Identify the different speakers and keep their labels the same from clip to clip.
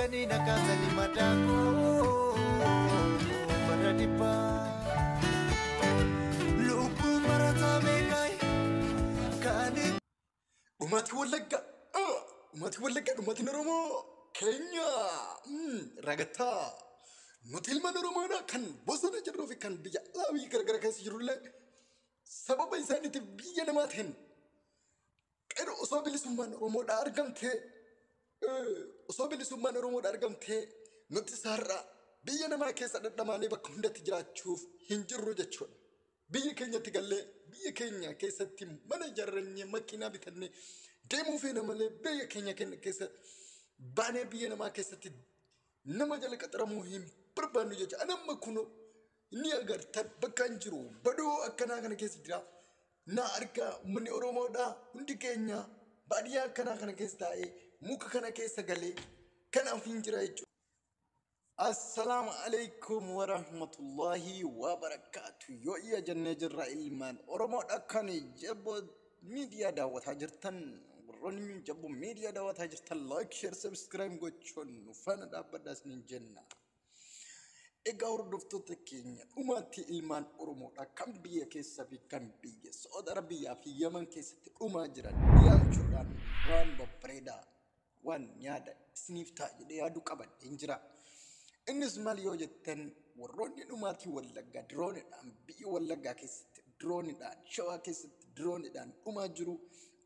Speaker 1: Kaasanii na kaasanii madaakoo bara dhibbaa. Lubbuu barataa beekaay kaanii.
Speaker 2: Dhumaatii Wallaggaa, dhumaatii Wallaggaa, dhumaatiin Oromoo keenya ragataa. Nuti ilmaan Oromoodha kan bosona jirruu fi kan biyya alaa biyya garagara keessa jirullee sababa isaaniitiif biyya namaa ta'een qeerroo osoo bilisummaan Oromoodhaa argamtee, osoo bilisummaan Oromoodhaa argamtee, nuti isaarraa biyya namaa keessa dhadhamaanii bakka hundatti jiraachuuf hin jirru jechuudha. Biyya keenyatti gallee biyya keenya keessatti mana ijaarrannee makiinaa bitannee deemuu feena malee biyya keenya keessa baanee biyya namaa keessatti nama jala qaxaramuu hin barbaannu jecha. Ani amma kunoo ni agartan bakka hin jiru badoo akkanaa kana keessa jira. Na argaa uummanni Oromoodhaa hundi keenya baadiyyaa akkanaa kana keessa taa'ee muka kana keessa galee kanaaf hin jira jechuudha. Assalaamu alaikum warahmatullahi wabarakaatu. Yoo iya jennee jirra ilmaan Oromoodha kan Jaboo Miidiyaa daawwataa jirtan. Warroonni Jaboo Miidiyaa daawwataa jirtan like, share, subscribe gochuun nu faana dhaabbadhaa isiniin jenna. Egaa hordoftoota keenya, dhumaatti ilmaan Oromoodha kan biyya keessaa fi kan biyya Saudi Arabiyaa fi Yaman keessatti dhumaa jiran ilaalchuudhaan waan babbareedaa waan yaada isiniif ta'a jedhee yaaduu qabadheen jira. Innis maal yoo jettan, warroonni dhumaatii Wallaggaa diroonidhaan biyya Wallaggaa keessatti diroonidhaan, Shawaa keessatti diroonidhaan dhumaa jiru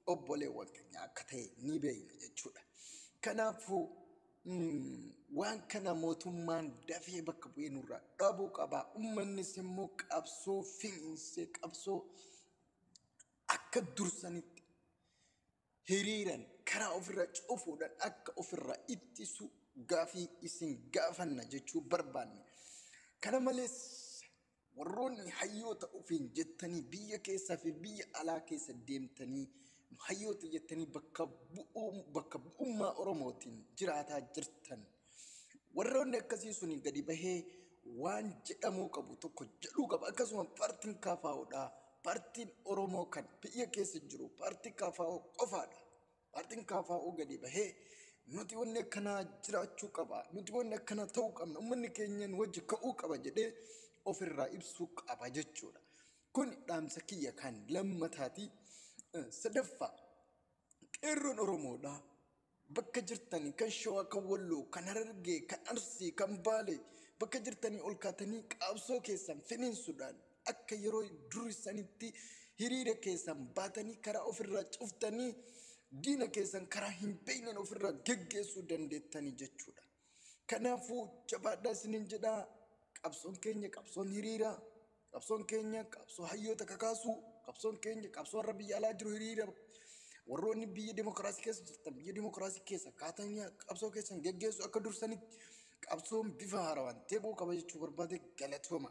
Speaker 2: obboleewwan keenya akka ta'e ni beekna jechuudha. Kanaafuu waan kana mootummaan dafee bakka bu'ee nurraa dhabuu qaba. Uummannis immoo qabsoo finiinsee qabsoo akka dursanitti hiriiran karaa ofirraa cufuudhaan akka ofirraa ittisu gaafii isin gaafanna jechuu barbaanne. Kana malees warroonni hayyoota ofiin jettanii biyya keessaa fi biyya alaa keessa deemtanii hayyoota jettanii bakka bu'ummaa Oromootiin jiraataa jirtan. Warroonni akkasii suni gadi bahee waan jedhamuu qabu tokko jedhuu qaba. Akkasuma paartiin KFOdha. Paartiin Oromoo kan biyya keessa jiru paartii KFO qofaadha. Paartiin KFO gadi bahee nuti wanni akkanaa jiraachuu qaba. Nuti wanni akkanaa ta'uu qabna. Uummanni keenya nu wajji ka'uu qaba jedhee ofirraa ibsuu qaba jechuudha. Kun dhaamsa kiyya kan lammataati. Sadaffaa, qeerroon Oromoodha. Bakka jirtanii kan Shawaa, kan Walloo, kan Harargee, kan Arsii, kan Baalee bakka jirtanii ol kaatanii qabsoo keessan finiinsuudhaan akka yeroo durii sanitti hiriira keessan baatanii karaa ofirraa cuftanii diina keessan karaa hin beekneen ofirraa geggeessuu dandeettanii jechuudha. Kanaafuu jabaadhaa isiniin jedhaa, qabsoon keenya qabsoon hiriiraa, qabsoon keenya qabsoo hayyoota kakaasuu, qabsoon keenya qabsoo warra biyya alaa jiru hiriira, warroonni biyya dimokiraasii keessa jirtan biyya dimokiraasii keessa kaatanii qabsoo keessan geggeessuu akka dursanitti qabsoon bifa haarawaan deebi'uu qaba jechuu barbaade. Galatooma.